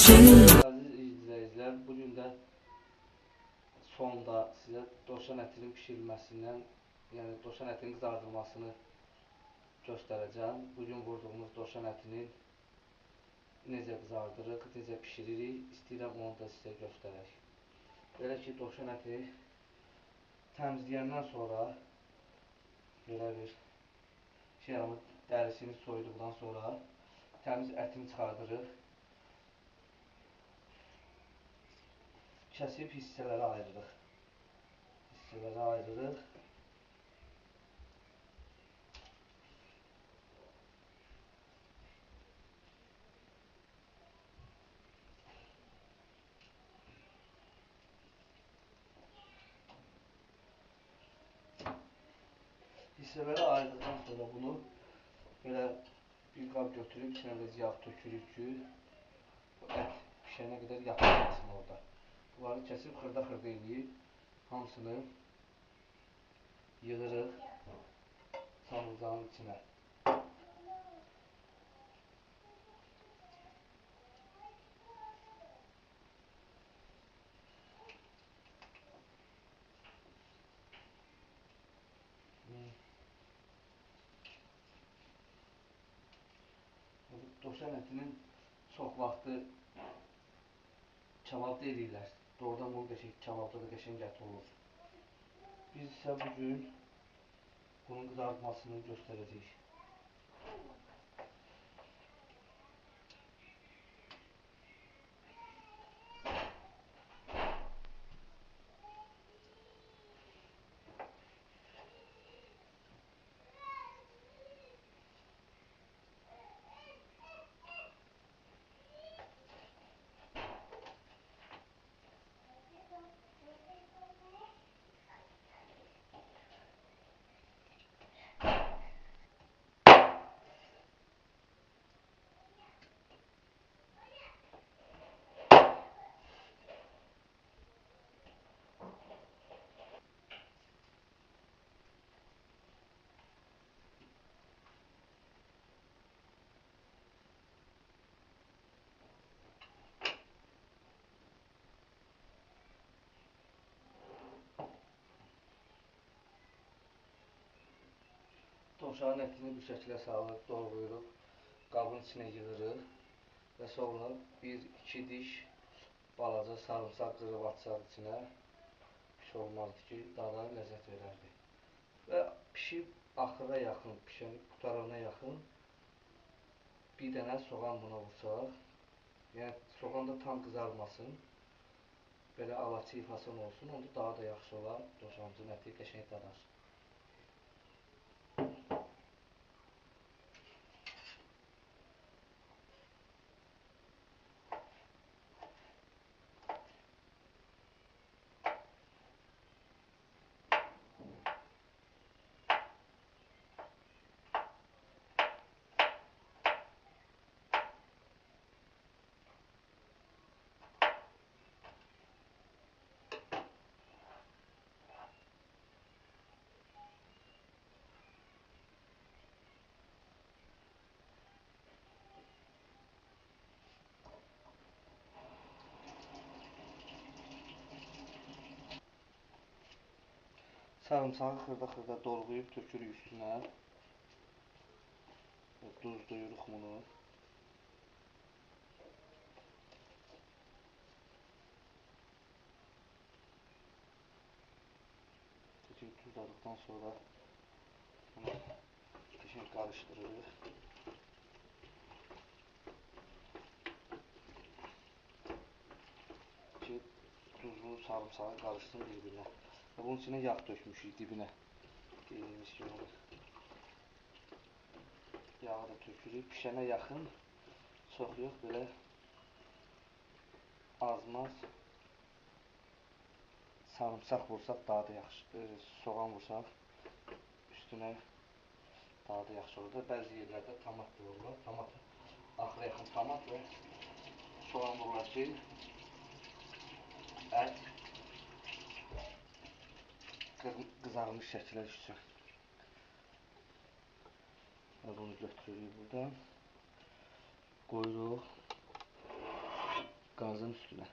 için. Əziz izləyicilər, bugün də sonda sizə dovşan ətinin pişirilməsindən, yəni dovşan ətinin qızardılmasını göstərəcəm. Bugün vurduğumuz dovşan ətini necə qızardırıq, necə pişiririk, istəyirəm onu da sizə göstərək. Belə ki, dovşan ətini təmizləyəndən sonra belə bir şey alıb, dərisini soyduqdan sonra təmiz ətini çıxardırıq. Kəsib hissələrə ayırırıq. Hissələrə ayırırıq. Hissələrə ayırdıqdan sonra bunu belə bir qab götürüb içinə biraz yağ tökürük ki, bu ət pişənə qədər yapışmasın orada. Bunları kəsib xırda-xırda eləyib hamısını yığırıq samırcağın içinə. Dovşan ətinin çox vaxtı kababda eləyirlər. Doğrudan bunu qəşəng, kababda da qəşəng ət olur. Biz isə bugün bunun qızartmasını göstərəcəyik. Dovşanın ətini bu şəkildə salırıq, doğrayırıq, qabın içinə yığırıq və sonra 1-2 diş balaca sarımsaq qırıb atsaq içinə, pis olmazdı ki, daha da ləzzət verərdi. Və pişib axıra yaxın, pişən qutarana yaxın bir dənə soğan buna vursaq, yəni soğan da tam qızarmasın, belə alaçı fason olsun, onda daha da yaxşı olar, dovşanımızın əti qəşəng dadar. Sarımsağı xırda-xırda doğrayıb tökürük üstünə və duzluyuruq bunu. Tuzladıqdan sonra bunu qəşəng qarışdırırıq. Ki, tuzlu sarımsağı qarışsın bir-birinə. Və bunun içinə yağ tökmüşük dibinə. Dediyimiz kimi olur. Yağı da tökürük. Pişənə yaxın, çox yox, belə azmaz sarımsaq vursaq daha da yaxşı, soğan vursaq üstünə daha da yaxşı olur. Bəzi yerlərdə tomat da vururlar. Tomat, axıra yaxın tomat və soğan vururlar ki, ət qızarmış şəkildə düşsün. Və bunu götürürük buradan. Qoyuruq. qazın üstünə.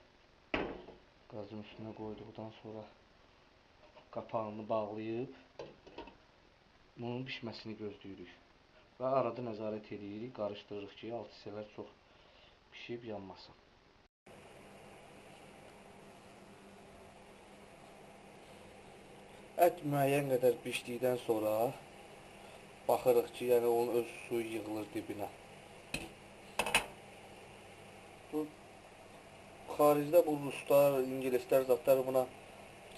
Qazın üstünə qoyduqdan sonra qapağını bağlayıb bunun bişməsini gözləyirik. Və arada nəzarət edirik, qarışdırırıq ki, alt hissələr çox pişib yanmasın. Ət müəyyən qədər bişdikdən sonra baxırıq ki, yəni onun öz suyu yığılır dibinə. Bu xaricdə bu ruslar, ingilislər, zatlar buna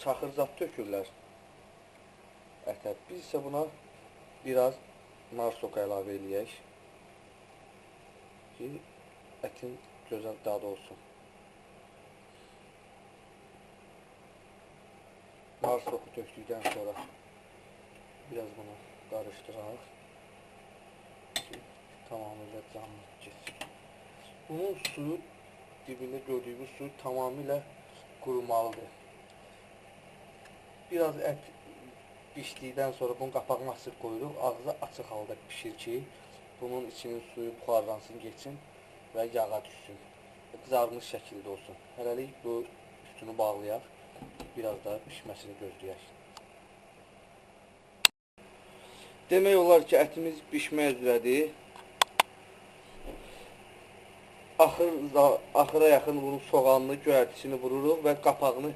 çaxır zat tökürlər ətə. Biz isə buna biraz nar soku əlavə eləyək ki, ətin gözəl dadı olsun. Nar soku tökdükdən sonra biraz bunu qarışdıraq ki, tamamilə canlı getsin. Bunun suyu, dibində gördüyümüz suyu tamamilə qurumalıdır. Biraz ət bişdikdən sonra bunun qapağını açıq qoyuruq. Ağzı açıq halda pişir ki, bunun içinin suyu buxarlansın, geçsin və yağa düşsün. Qızarmış şəkildə olsun. Hələlik bu üstünü bağlayaq. Biraz da pişməsini gözləyək. Demək olar ki, ətimiz bişmək üzrədir. Axıra yaxın bunun soğanını, göyərtisini vururuq və qapağını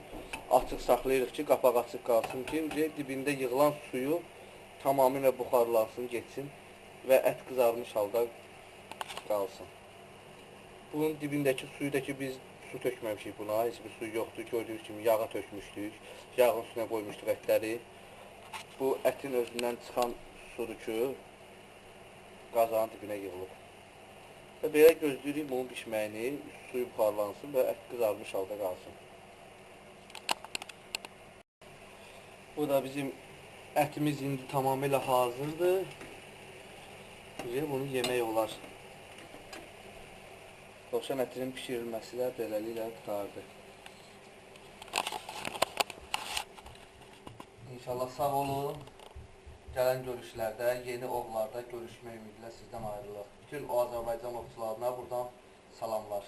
açıq saxlayırıq ki, qapaq açıq qalsın ki, dibində yığılan suyu tamamilə buxarlansın, getsin və ət qızarmış halda qalsın. Bunun dibindəki suyu da ki, biz su tökməmişik buna, heç bir su yoxdur. Gördüyünüz kimi yağa tökmüşdük, yağın üstünə qoymuşduq ətləri. Bu ətin özündən çıxan sudur ki, qazanın dibinə yığılıb. Və belə gözləyirik bunun bişməyini, suyu buxarlansın və ət qızarmış halda qalsın. Bu da bizim ətimiz indi tamamilə hazırdır. Bunu yemək olar. Dovşan ətinin pişirilməsi də beləliklə qurtardı. İnşallah sağ olun. Gələn görüşlərdə, yeni ovlarda görüşmək ümidi ilə sizdən ayrılıq. Bütün o Azərbaycan ovçularına buradan salamlar.